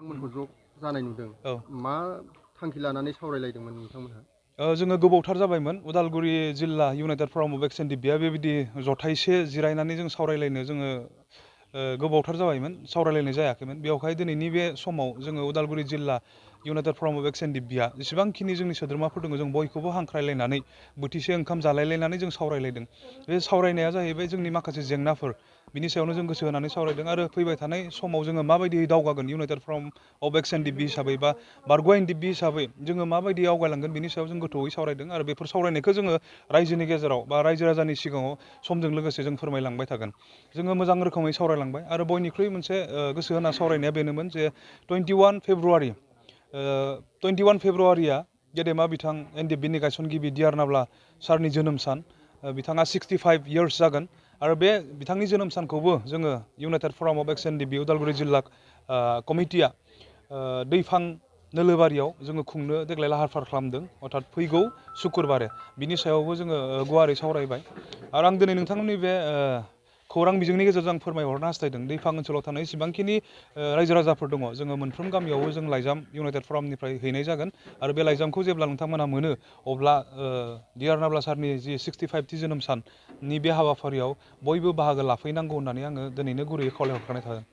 नोंथांमोनखौ ज' जानाय नुदों मा थांखि लानानै सावरायलायदोंमोन नोंथांमोनहा जोङो गोबावथार जाबायमोन उदालगुरि जिल्ला इउनाइटेड फराम अफ एक्स एनडिएफबिआ बेबायदि जथाइसे जिरायनानै जों सावरायलायनो जोङो गोबावथार जाबायमोन सावरायलायनाय जायाखैमोन बेवहाय दिनैनि बे समाव जोङो उदालगुरि जिल्ला इउनाइटेड फराम अफ एक्स एनडिएफबिआ जेसेबांखिनि जोंनि सोद्रोमाफोर दङ जों बयखौबो हांख्रायलायनानै बोथिसे ओंखाम जालायलायनानै जों सावरायलायदों बे सावरायनाया जाहैबाय जोंनि माखासे जेंनाफोर बिनि सायावनो जों गोसो होनानै सावरायदों आरो फैबाय थानाय समाव जोङो माबायदियै दावगागोन United forum of ex NDFB हिसाबै बा बारग' एनडिएफबि हिसाबै जोङो माबायदि आवगायलांगोन बिनि सायाव जों गोथौयै सावरायदों आरो बेफोर सावरायनायखौ जोङो रायजोनि गेजेराव बा रायजो राजानि सिगाङाव समजों लोगोसे जों फोरमायलांबाय थागोन जोङो मोजां रोखोमै सावरायलांबाय आरो बयनिख्रुइ मोनसे गोसो होना सावरायनाया बेनोमोन जे 21 फेब्रुवारिया गेदेमा बिथां एनडिएफबिनि गायसनगिबि DR नाब्ला सारनि जोनोम सान बिथाङा 65 इयार्स जागोन आरो बे बिथांनि जोनोम सानखौबो जोङो united forum of ex NDFB Udalguri जिल्ला कमिटिया दैफां नोलोबारियाव जोङो खुंनो देग्लाय लाहार फाहार खालामदों अर्थात फैगौ सुक्रुबारे बिनि सायावबो जोङो गुवारै सावरायबाय आरो आं दिनै नोंथांमोननि बे खौरां बिजोंनि गेजेरजों आं फोरमायहरनो हास्थायदों दैफां ओनसोलाव थानाय जेसेबांखिनि रायजो राजाफोर दङ जोङो मोनफ्रोम गामियावबो जों लाइजाम इउनाइटेड फरामनिफ्राय हैनाय जागोन आरो बे लाइजामखौ जेब्ला नोंथांमोना मोनो अब्ला DR नाब्ला सारनि जि 65थि जोनोम साननि बे हाबाफारियाव बयबो बाहागो लाफैनांगौ होननानै आङो दिनैनो गुरैयै खावलायहरखानाय थादों